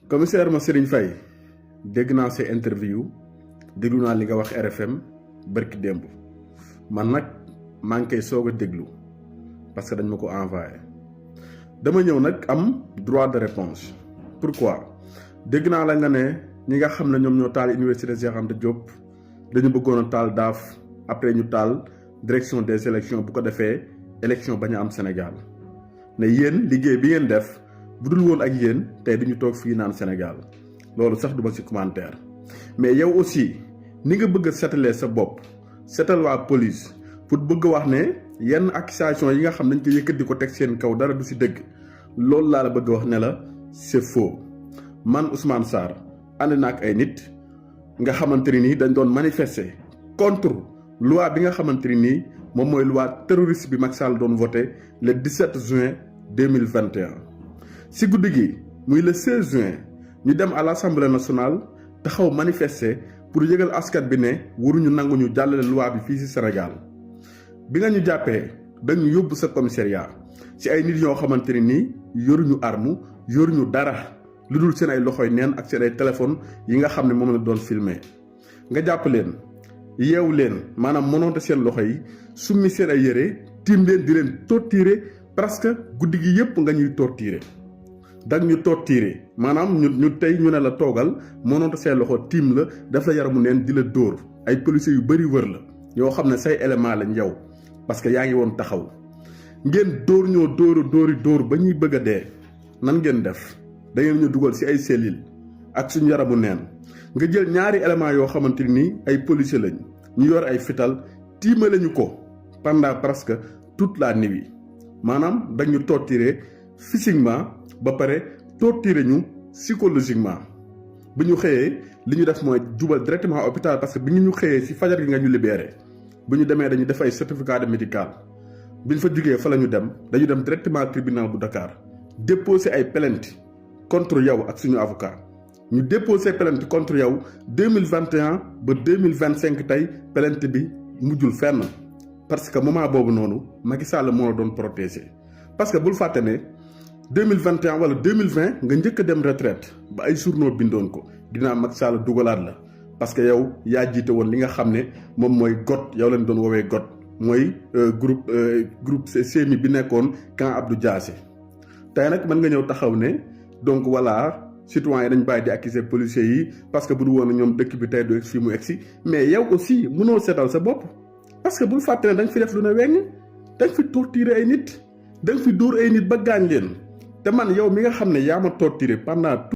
commissaire ma Serigne Faye dégg naa sa interview déglu naa li nga wax RFM barki démb man nag maa ngi koy soog a déglu parce que dañ ma ko envoyé dama ñëw nag am droit de réponse. Pourquoi dégg naa la nga ne ñi nga xam ne ñoom ñoo taal université Cheikh Anta Diop dañu bëggoon a taal daaf après ñu taal direction des élections bu ko defee élection bañ a am Sénégal ne yéen liggéey bi ngeen def bu dul woon ak yéen tey duñu toog fii naan Sénégal loolu sax duma ci commentaire mais yow aussi ni nga bëgg a setalee sa bopp setal waa police pour bëgg wax ne yenn accusation yi nga xam dañ ko yëkkat di ko teg seen kaw dara du ci dëgg loolu laa la bëgg wax ne la c'est faux. Man Ousmane Sarr ànd na ak ay nit nga xamante ni dañ doon manifester contre loi bi nga xamante ni moom mooy loi terroriste bi Macky Sall doon voté le 17 juin 2021. si guddi gi muy le 16 juin ñu dem à l'Assemblée nationale taxaw manifester pour yëgal askan bi ne waruñu nangu ñu jàllale loi bi fii ci Sénégal bi nga ñu jàppee dañu yóbbu sa commissariat ci ay nit yoo xamante ni yoruñu arme yoruñu dara lu dul seen ay loxoy neen ak seen ay téléphone yi nga xam ne moom la doon filmer nga jàpp leen yeewu leen maanaam mononte seen loxo yi summi seen ay yére tiim leen di leen torturer presque guddi gi yëpp nga ñuy torturer dag ñu torturer maanaam ñu tey ñu ne la toogal mononte seen loxo tiim la daf la yaramu neen di la dóor ay policiers yu bëri wër la yoo xam ne say élément lañ yow parce que yaa ngi woon taxaw ngeen dóor ñoo dóor ba ñuy bëgg a dee nan ngeen def da ngeen ñu dugal ci ay cellules ak suñu yaramu neen nga jël ñaari éléments yoo xamante ni ay policiers lañ ñu yor ay fital tiimale ñu ko pendant presque toute la nuit maanaam dañu torturer physiquement ba pare torturer ñu psychologiquement bi ñu xëyee li ñu def mooy jubal directement hôpital parce que bi ñu xëyee ci fajar gi nga ñu libéré bu ñu demee dañu def ay certificat de médical bi ñu fa jugee fa la ñu dem dañu dem directement tribunal bu Dakar déposer ay plainte contre yow ak suñu avocat ñu déposé plainte contre yow 2021 ba 2025 tey plainte bi mujjul fenn parce que moment boobu noonu Macky Sall moo la doon protéger parce que bul fàtte ne 2021 wala 2020 nga njëkk a dem retraite ba ay journaux bindoon ko dinaa Macky Sall dugalaat la parce que yow yaa jiite woon li nga xam ne moom mooy GOT yow leen doon woowee GOT mooy groupe CMI bi nekkoon camp Abdou Diassé tey nag mën nga ñëw taxaw ne donc voilà citoyens yi dañ bàyyi di accuser policiers yi parce que bu du woon ñoom dëkk bi tey du fii mu egsi mais yow aussi mënoo seetal sa bopp parce que bul fàtte ne dañ fi def lu ne weng dañ fi torturer ay nit dañ fi dóor ay nit ba gaañ leen te man yow mi nga xam ne yaa ma torturer pendant